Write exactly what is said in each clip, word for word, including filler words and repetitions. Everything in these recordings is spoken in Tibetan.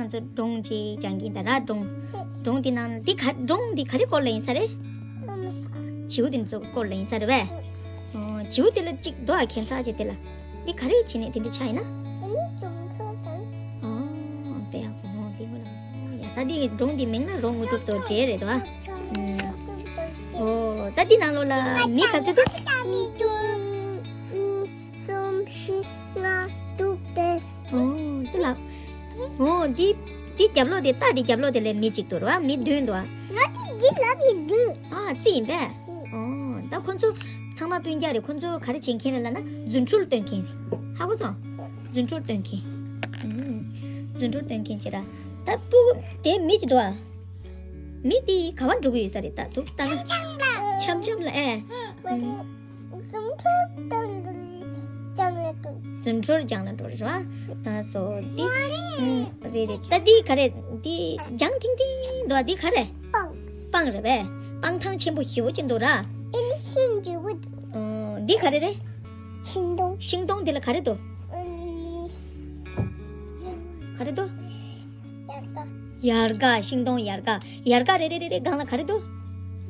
ང་ཚོ་སྒྲུང་ཅིག་སྦྱང་གིན་ད་ར། སྒྲུང་སྒྲུང་འདི་ནང་འདི་ག་སྒྲུང་འདི་ག་རེ་སྐོར་ལ་ཡིན་ས་རེད། བྱིའུ་འདི་ཚོ་སྐོར་ལ་ཡིན་ས་རེད་པས། ཨོ། བྱིའུ་དེ་ལ་གཅིག་འདུག་ཨ། ཁྱད་མཚར་ཅིག་དེ་ལ། འདི་ག་རེ་བྱས་ནས་དེ་འདྲ་ཆགས་ཡིན་ན། ཨོ། དཔེ་ཡག་པོ། ཨོ། འདི་མོ་ལ། ཡ། ད་འདི་སྒྲུང་འདི་མིང་ལ་རོ་དངོས་གྲུབ་རྡོ་རྗེ་རེད་དོ། ཨ། ཨོ། ད་འདི་ནང་ལོགས་ལ་མི་ག་ཚོད་འདུག་གཉིས། གསུམ། བཞི། ལྔ། དྲུག་སྟོན། ཨོ། འདི་ལ། ཨོ། འདི་འདི་རྒྱབ་ལོགས་དེ། རྟ་འདི་རྒྱབ་ལོགས་དེ་ལ་མི་གཅིག་འདུག་ར། མི་བདུན་འདུག་ཨ། ང་དེ་འདི་ལབ་ཡིན་འདུག་ཨ། རྩིས་ཡིན་པས། ཨོ། ད་ཁོ་ཚོ་ཚང་མ་སྤུན་ཀྱག་རེད། ཁོ་ཚོ་ག་རེ་བྱེད་མཁན་རེད་ལབ་ན། རྫུ་འཕྲུལ་སྟོན་མཁན་རེད། ཧ་གོ་སོང་། རྫུ་འཕྲུལ་སྟོན་མཁན། ཨུམ། རྫུ་འཕྲུལ་སྟོན་མཁན་ཅིག་ར། ད་སྤུ་གུ་དེ་མི་གཅིག་འདུག་ཨ། མི་དེ་ག་པར་འགྲོ་གི་ཡོད་ས་རེད། ད་འདུག་སེ་ལྟ་ན། འཆམ་འཆམ་ལ། ཨེ། ཨུམ། རྫུ་འཕྲུལ་སྟོན་གྱི་རྒྱང་ལ་འགྲོ། རྫུ་འཕྲུལ་རྒྱང་ལ་འགྲོ་རེད་བ། ཨ། སོ་འདི། ཨུམ། རེད་རེད། ད་འདི་ག་རེ། འདི་ལྗང་ཐིང་ཐིང་འདུག་ཨ། འདི་ག་རེ། སྤང་། སྤང་རེད་པས། སྤང་ཐང་ཆེན་པོ་ཞེ་པོ་ཅིག་འདུག་ར། ཨེ་ནི་ཤིང་བྱིའུ། ཨོ། འདི་ག་རེ་རེད། ཤིང་སྡོང་། ཤིང་སྡོང་དེ་ལ་ག་རེ་འདུག་ཨུམ། ག་རེ་འདུག་ཡལ་ག། ཤིང་སྡོང་ཡལ་ག། ཡལ་ག་རེ་རེ་རེ་རེ་སྒང་ལ་ག་རེ་འདུག་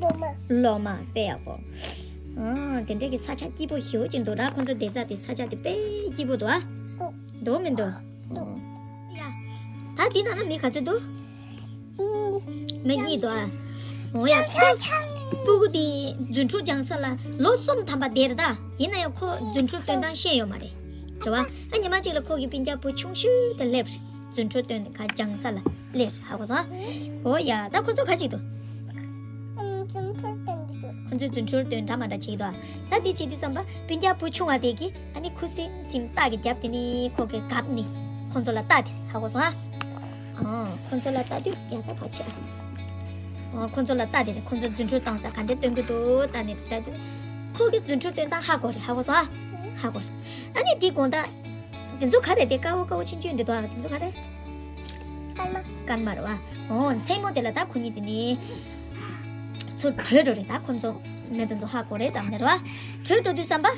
ལོ་མ། ལོ་མ། དཔེ་ཡག་པོ། ཨ། དེ་འདྲའི་གི་ས་ཆ་སྐྱིད་པོ་ཞེ་པོ་ཅིག་འདུག་ར། ཁོང་ཚོ་བསྡད་ས་དེ། ས་ཆ་དེ་དཔེ་སྐྱིད་པོ་འདུག་ཨ། འདུག་འདུག་མི་འདུག་འདུག་ཨོ། ཡ། ད་འདི་ནང་ན་མི་ག་ཚོད་འདུག་མི་གཉིས་འདུག་ཨ། འོ་ཡ། ཁོ་སྤུ་གུ་དེ་རྫུ་འཕྲུལ་སྦྱང་ས་ལ་ལོ་གསུམ་ཐམ་པ་བསྡད་རེད་ད། ཡིན་ན་ཡང་ཁོ་རྫུ་འཕྲུལ་སྟོན་སྟངས་ཤེས་ཡོད་མ་རེད། རེད་བ། ཨ། ཉི་མ་གཅིག་ལ་ཁོ་གི་སྤུན་ཀྱག་བུ་ཆུང་ཤོས་དེ་སླེབས་རེད། རྫུ་འཕྲུལ་སྟོན་ག་སྦྱང་ས་ལ་སླེབས་རེད། ཧ་གོ་སོང་ཨ། འོ་ཡ། ད་ཁོ་ཚོ་ག་ཅིག་འདུག་ཨུམ། རྫུ་འཕྲུལ་སྟོན་གྱི་འདུག་ཁོ་ཚོས་རྫུ་འཕྲུལ་སྟོན་འདྲ་མ་འདྲ་བྱེད་ཀྱི་འདུག་ད་འདི་བྱེད་དུས་ཙམ་པ་སྤུན་ཀྱག་བུ་ཆུང་བ་དེ་གིས་ཨ་ནི་ཁུ་སིམ་སིམ་རྟ་གི་རྒྱབ་དེ་ནི་ཁོ་གི་གབ་ནི་ཁོ་ཚོ་ལ་རྟ་དེ་རེད། ཧ་གོ་སོང་ཨ། ཨོ། ཁོ་ཚོ་ལ་ལྟ་དུས། ཡ། ད་ཕར་ཕྱིན་ཨ། ཨོ། ཁོ་ཚོ་ལ་ལྟ་དེ་རེད། ཁོ་ཚོ་རྫུ་འཕྲུལ་གཏོང་ས་ག་འདྲ་སྟོན་གྱི་འདུག་ལྟ་ནས་ལྟ་དུས། ཁོ་གི་རྫུ་འཕྲུལ་སྟོན་སྟངས་ཧ་གོ་རེད། ཧ་གོ་སོང་ཨ། ཧ་གོ་སོང་། ཨ་ནི་འདི་དགོང་དག་དེ་ཚོ་ག་རེ་རེད། དེ་དཀར་པོ་དཀར་པོ་ཆུང་ཆུང་འདི་དག་དེ་ཚོ་ག་རེ། སྐར་མ། སྐར་མ་རེད་བ། ཨོ། མཚན་མོ་དེ་ལ་ད་ཁོ་གཉིས་དེ་ནི་ཚུར་བྲོས་འགྲོ་རེད། ད་ཁོ་ཚོ་མི་དེ་ཚོ་ཧ་གོ་རེད་བསམ་ནས་རེད་བ། བྲོས་འགྲོ་དུས་ཙམ་པ།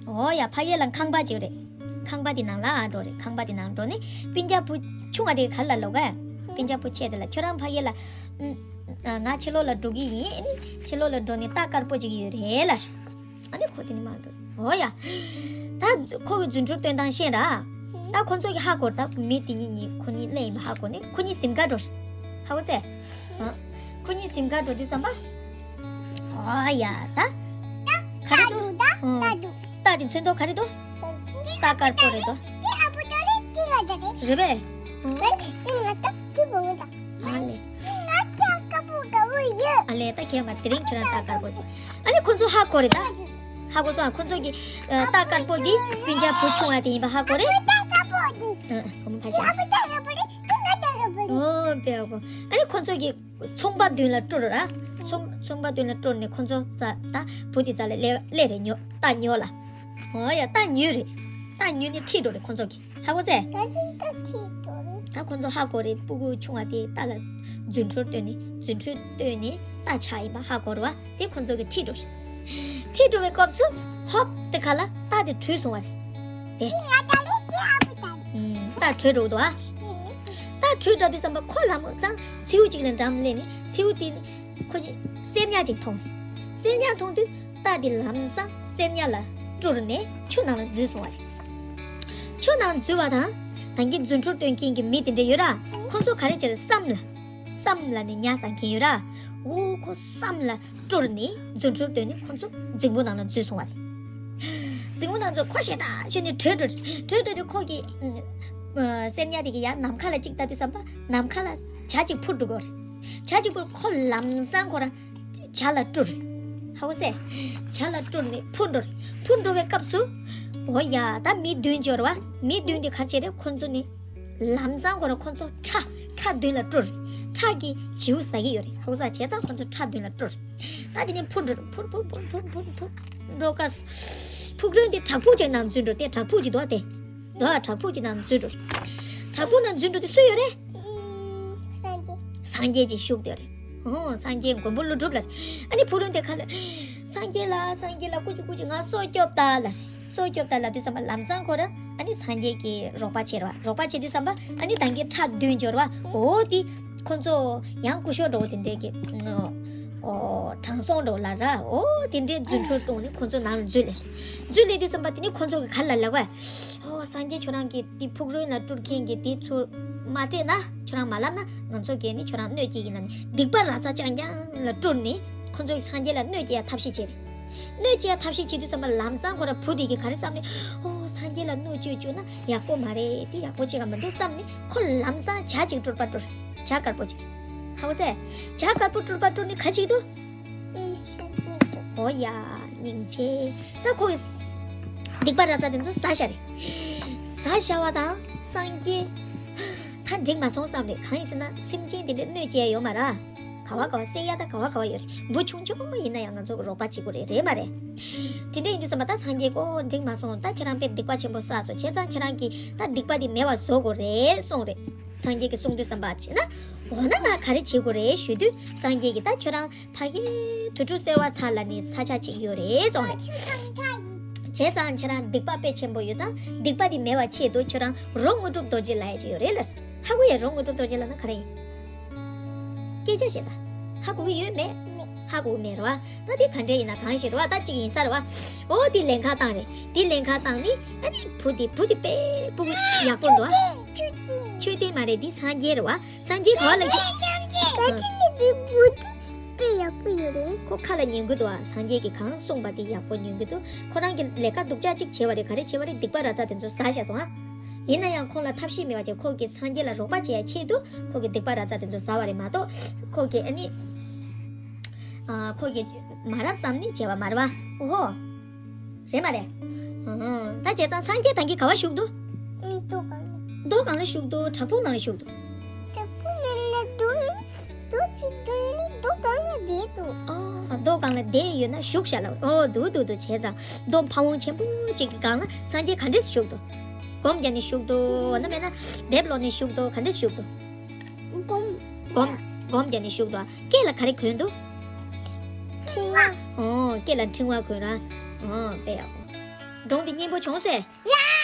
འོ་ཡ། ཕ་གི་ལ་ཁང་པ་ཅིག་རེད། ཁང་པ་དེ་ནང་ལ་འགྲོ་རེད། ཁང་པ་དེ་ནང་འགྲོ་ནས་སྤུན་ཀྱག་བུ་ཆུང་བ་དེ་ག་ལ་ལབ་ག་སྤུན་ཀྱག་བུ་ཆེ་དེ་ལ། ཁྱོད་རང་ཕ་གི་ལ། ཨུམ། ང་ཕྱི་ལོགས་ལ་འགྲོ་གི་ཡིན། ཨ་ནི་ཕྱི་ལོགས་ལ་འགྲོ་ནས་རྟ་དཀར་པོ་ཅིག་ཡོད་རེད་ལབ། ཨ་ནི་ཁོ་དེ་ནས་མར་འགྲོ། འོ་ཡ། ད་ཁོ་གི་རྫུ་འཕྲུལ་སྟོན་སྟངས་ཤེས་ར། ད་ཁོ་ཚོ་གི་ཧ་གོ་རེད། ད་མི་དེ་གཉིས་གཉིས་ཁོ་གཉིས་སླེབས་ཡིན་པ་ཧ་གོ་ནས་ཁོ་གཉིས་གཟིམ་ཁར་འགྲོ་རེད། ཧ་གོ་སོང་ཨ། ཁོ་གཉིས་གཟིམ་ཁར་འགྲོ་དུས་ཙམ་པ། ཨོ་ཡ། ད་ག་རེ་འདུག་ཨོ། རྟ་དེ་ཚོན་མདོག་ག་རེ་འདུག་རྟ་དཀར་པོ་རེད་དོ། རེད་པས། ཨོ། ཨ་ལེ། ཨ་ལེ། ད་ཁྱེད་མ་དེ་རིང་ཁྱོད་རང་རྟ་དཀར་པོ་ཞིག་ཨ་ལེ། ད་ཁོ་ཚོ་ཧ་གོ་རེད་ད། ཧ་གོ་སོང་། ཁོ་ཚོ་གི་ཨ། རྟ་དཀར་པོ་འདི་སྤུན་ཀྱག་བུ་ཆུང་བ་དེ་ཡིན་པ་ཧ་གོ་རེད། ཨ། ཨ། ཨོ། དཔེ་ཡག་པོ། ཨ་ནི་ཁོ་ཚོ་གི་ཚོང་པ་མདུན་ལ་སྤྲོ་ར། ཚོང་ཚོང་པ་མདུན་ལ་སྤྲོ་ནས་ཁོ་ཚོ་རྩ་ད་བུ་དེ་རྩ་ལ་སླེབས་སླེབས་རེད། ཉོ་རྟ་ཉོ་ལ། ཨོ་ཡ། རྟ་ཉོས་རེད། རྟ་ཉོས་ནས་ཁྲིད་འགྲོ་རེད་ཁོ་ཚོ་གིས། ཧ་གོ་སོང་ཨ། ད་ཁོ་ཚོ་ཧ་གོ་རེད། སྤུ་གུ་ཆུང་བ་དེ་རྟ་ལ་རྫུ་འཕྲུལ་བཏོན་ནས་རྫུ་འཕྲུལ་བཏོན་ནས་རྟ་ཆགས་ཡིན་པ་ཧ་གོ་རེད་བ། དེ་ཁོ་ཚོ་གིས་ཁྲིད་འགྲོ་རེད། ཁྲིད་འགྲོ་བའི་སྐབས་སུ་ཧོབ་དེ་ཁ་ལ་རྟ་དེ་བྲོས་སོང་བ་རེད། དེ། ཨུམ། རྟ་བྲོས་འགྲོ་གི་འདུག་ཨ། རྟ་བྲོས་འགྲོ་དུས་ཙམ་པ་ཁོ་ལམ་སང་མཚེའུ་གཅིག་ལ་འགྲམ་སླེབས་ནས་མཚེའུ་དེ་ནི་ཁོ་གི་གསེར་ཉ་ཅིག་མཐོང་། གསེར་ཉ་མཐོང་དུས་རྟ་དེ་ལམ་སང་གསེར་ཉ་ལ་སྤྲུལ་ནས་ཆུ་ནང་ལ་འཛུལ་སོང་བ་རེད། ཆུ་ནང་འཛུལ་བ་དང་། ད་གིན་རྫུ་འཕྲུལ་སྟོན་མཁན་གྱི་མི་དེ་འདྲ་ཡོད་ར། ཁོ་ཚོ་ག་རེ་བྱས་རེད། སྲམ་ལ། སྲམ་ལ་ནི་ཉ་ཟ་མཁན་ཡོད་ར། འོ། ཁོ་སྲམ་ལ་སྤྲུལ་ནས་རྫུ་འཕྲུལ་བཏོན་ནས་ཁོ་ཚོ་རྫིང་བུ་ནང་ལ་འཛུལ་སོང་བ་རེད། རྫིང་བུ་ནང་ཚོ་ཁོ་ཞེ་ཐག་ཆོད་ནས་བྲོས་འགྲོ། བྲོས་འགྲོ་དུས་ཁོ་གི་ཨ། གསེར་ཉ་དེ་གི་ཡ་ནམ་མཁའ་ལ་གཅིག་ལྟ་དུས་ཙམ་པ་ནམ་མཁའ་ལ་བྱ་གཅིག་འཕུར་འགྲོ་གི་རེད། བྱ་གཅིག་འཕུར། ཁོ་ལམ་སང་ཁོ་རང་བྱ་ལ་སྤྲུལ། ཧ་གོ་སོང་ཨ། བྱ་ལ་སྤྲུལ་ནས་འཕུར་འགྲོ། འཕུར་འགྲོ་བའི་སྐབས་སུ། འོ་ཡ། ད་མི་བདུན་ཅིག་ཡོད་རེད་བ། མི་བདུན་དེ་ག་རེ་བྱས་རེད། ཁོ་ཚོ་ནི་ལམ་སང་ཁོ་རང་ཁོ་ཚོ་ཁྲ་ཁྲ་མདུན་ལ་སྤྲུལ། ཁྲ་གི་བྱིའུ་ཟ་གི་ཡོད་རེད། ཧ་གོ་སོང་ཨ། བྱས་ཙང་ཁོ་ཚོ་ཁྲ་མདུན་ལ་སྤྲུལ། ད་དེ་ནས་འཕུར་འགྲོ། འཕུར་འཕུར་འགྲོ་སྐབས་སུ་ཕུག་རོན་དེ་བྲག་ཕུག་ཅིག་ནང་འཛུལ་འགྲོ། དེ་བྲག་ཕུག་ཅིག་འདུག་བ། དེ་འདུག་བ། བྲག་ཕུག་ཅིག་ནང་འཛུལ་འགྲོ། བྲག་ཕུག་ནང་འཛུལ་འགྲོ་དུས་སུ་ཡོད་རེད། སངས་རྒྱས། སངས་རྒྱས་ཅིག་བཞུགས་བསྡད་རེད། ཨོ། སངས་རྒྱས་མགོན་པོ་ཀླུ་སྒྲུབ་ལ་རེད། ཨ་ནི་ཕུག་རོན་དེ་ཁ་ལ། སངས་རྒྱས་ལགས། སངས་རྒྱས་ལགས། སྐུ་མཁྱེན། སྐུ་མཁྱེན། ང་སྲོག་སྐྱོབས་དང་ལབ་རེད། སྲོག་སྐྱོབས་དང་ལབ་དུས་ཙམ་པ་ལམ་སང་ཁོ་རང་ ཨ་ནི་སངས་རྒྱས་ཀྱི་རོགས་པ་བྱེད་ར་བ། རོགས་པ་བྱེད་དུས་ཙམ་པ་ཨ་ནི་ད་གིན་ཁྲག་བདུན་འབྱོར་བ། འོ་དེ་ཁོ་ཚོ་ཡང་སྐུ་ཞབས་འདྲ་བོ་དེ་འདྲས་ཀྱི། ཨོ། དྲང་སྲོང་འདྲ་བོ་ལ་ར། འོ་དེ་འདྲས་རྫུ་འཕྲུལ་བཏང་ནས་ཁོ་ཚོ་ནང་ལ་འཛུལ་ལེ། འཛུལ་ལེ་དུས་ཙམ་པ་དེ་ནི་ཁོ་ཚོ་གི་ག་ལ་ལབ་བ། ཨོ་སངས་རྒྱས་ཁྱོད་རང་གིས་དེ་ཕུག་རོན་ལ་སྤྲུལ་མཁན་གྱི་དེ་ཚུར་མ་སྤྲད་ན། ཁྱོད་རང་མ་ལབ་ན་ང་ཚོ་གིས་ནི་ཁྱོད་རང་གནོད་སྐྱེལ་གྱི་ན་ནི། སྡིག་པ་ར་ཙ་རྐྱང་རྐྱང་ལ་སྤྲུལ་ནས་ཁོ་ཚོ་གིས་སངས་རྒྱས་ལ་གནོད་སྐྱེལ་ཡ་ཐབས་ཤེས་བྱས་རེད། གནོད་སྐྱེལ་ཡ་ཐབས་ཤེས་བྱེད་དུས་ཙམ་པ་ལམ་སང་ཁོ་ར་བུ་དེ་གིས་ག་རེ་བསམ་ནས། ཨོ་སངས་རྒྱས་ལ་གནོད་བཅུག་བཅུག་ན་ཡག་པོ་མ་རེད། དེ་ཡག་པོ་བྱེད་ག་མི་འདུག་བསམ་ནས་ཁོ་ལམ་སང་ཇ་ཅིག་སྤྲུལ་པ་སྤྲུལ། ཇ་དཀར་པོ་ཅིག་ཧ་གོ་སོང་། ཇ་དཀར་པོ་སྤྲུལ་པ་སྤྲུལ་ནས་ག་བྱེད་འདུག་ཨོ་ཡ། སྙིང་རྗེ། ད་ཁོ་གིས་སྡིག་པ་ར་ཙ་དེ་ཚོ་ཟ་བཞག་རེད། ཟ་བཞག་པ་དང་སངས་རྒྱས་ད་འགྲིག་མ་སོང་བསམ་རེད། གང་ཡིན་ཟེར་ན་སེམས་ཅན་དེ་འདྲས་གནོད་སྐྱེལ་ཡ་ཡོད་མ་རེད། ག་བ་ག་བ་བསད་ཡ་ད་ག་བ་ག་བ་ཡོད་རེད། འབུ་ཆུང་ཆུང་ཡིན་ན་ཡང་ང་ཚོ་གི་རོགས་པ་བྱེད་དགོས་རེད། རེད་མ་རེད། དེ་འདྲས་ཡིན་དུས་ཙམ་པ་ད་སངས་རྒྱས་ཀོ་འགྲིག་མ་སོང་། ད་ཁྱེད་རང་དཔེ་སྡིག་པ་ཆེན་པོ་བསགས་སོང་། བྱས་ཙང་ཁྱེད་རང་གིས་ད་སྡིག་པ་དེ་མེད་པ་བཟོ་དགོས་རེད་གསུངས་རེད། སངས་རྒྱས་ཀྱིས་གསུངས་དུས་ཙམ་པ་བྱས་ན། འོ་ན་ང་ག་རེ་བྱེད་དགོས་རེད་ཞུ་དུས་སངས་རྒྱས་ཀྱིས་ད་ཁྱོད་རང་ཕ་གི་དུར་ཁྲོད་སེར་བ་ཚལ་ལ་ནི་ས་ཆ་གཅིག་ཡོད་རེད་གསུངས་རེད། བྱས་ཙང་ཁྱེད་རང་སྡིག་པ་དཔེ་ཆེན་པོ་ཡོད་ཙང་སྡིག་པ་དེ་མེད་པ་ཆེད་དུ་ཁྱོད་རང་རོ་དངོས་གྲུབ་རྡོ་རྗེ་ལབ་ཡ་ཅིག་ཡོད་རེད་ལ། ཧ་གོ་ཡ། རོ་དངོས་གྲུབ་རྡོ་རྗེ་ལབ་ན་ག་རེ་ཡིན། སྐད་ཆ་བཤད་ད། ཧ་གོ་གི་ཡོད་མེད། མེད། ཧ་གོ་གི་མེད་རེད་བ། ད་དེ་ག་འདྲས་ཡིན་ན་གང་ཞིག་རེད་བ། ད་གཅིག་ཡིན་ས་རེད་བ། འོ་དེ་ལེན་ཁ་བཏང་རེད། དེ་ལེན་ཁ་བཏང་ནི་ཨ་ནི་བུ་དེ་བུ་དེ་དཔེ་སྤུ་གུ་ཡག་པོ་འདུག་ཨ། མཆོད་རྟེན། མཆོད་རྟེན་མ་རེད། འདི་སངས་རྒྱས་རེད་བ། སངས་རྒྱས་ག་བ་ལ་ཡོད། ག་དེ་ནི་འདི་བུ་དེ་དཔེ་ཡག་པོ་ཡོད་རེད། ཁོ་ཁ་ལ་ཉན་གི་འདུག་ཨ། སངས་རྒྱས་ཀྱིས་གང་གསུངས་པ་དེ་ཡག་པོ་ཉན་གི་འདུག་ཁོ་རང་གིས་ལས་ཀ་སྡུག་ཅག་ཅིག་བྱས་པ་རེད། ག་རེ་བྱས་པ་རེད། སྡིག་པ་ར་ཙ་དེ་ཚོ་ཟ་བཞག་སོང་ཨ། ཡིན་ན་ཡང་ཁོང་ལ་ཐབས་ཤེས་མེད་པ་བྱས། ཁོ་གིས་སངས་རྒྱས་ལ་རོགས་པ་བྱེད་ཡ་ཆེད་དུ་ཁོ་གིས་སྡིག་པ་ར་ཙ་དེ་ཚོ་ཟ་བ་རེད་མ་གཏོགས། ཁོ་གིས་ཨ་ནི། ཨ། ཁོ་གིས་མ་རབས་བསམ་ནས་བྱས་པ་མ་རེད་བ། འོ་ཧོ། རེད་མ་རེད། ཨང་། ད་བྱས་ཙང་སངས་རྒྱས་ད་གིན་ག་བ་བཞུགས་འདུག་ཨང་། རྡོ་སྒང་ལ། རྡོ་སྒང་ལ་བཞུགས་འདུག་བྲག་ཕུག་ནང་ལ་བཞུགས་འདུག་བྲག་ཕུག་ནང་ལ་རྡོ་ཡིན། རྡོ་གཅིག་རྡོ་ཡིན་ནི་རྡོ་སྒང་ལ་བསྡད་འདུག་ཨ། རྡོ་སྒང་ལ་བསྡད་ཡོད་ན་བཞུགས་ཤག་ལ། ཨོ་འདུག་འདུག་འདུག་བྱས་ཙང་རྡོ་ཕ་བོང་ཆེན་པོ་གཅིག་གི་སྒང་ལ་སངས་རྒྱས་ག་འདྲས་བཞུགས་འདུག་སྒོམ་རྒྱག་ནས་བཞུགས་འདུག་ན་མེད་ན་དེབ་ཀློག་ནས་བཞུགས་འདུག་ག་འདྲས་བཞུགས་འདུག་སྒོམ། སྒོམ། སྒོམ་རྒྱག་ནས་བཞུགས་འདུག་སྐེ་ལ་ག་རེ་གོན་འདུག་ཕྲེང་བ། ཨོ་སྐེ་ལ་ཕྲེང་བ་གོན་ར། ཨོ་དཔེ་ཡག་པོ། སྒྲུང་འདི་སྙན་པོ་བྱུང་སོང་། ཡ།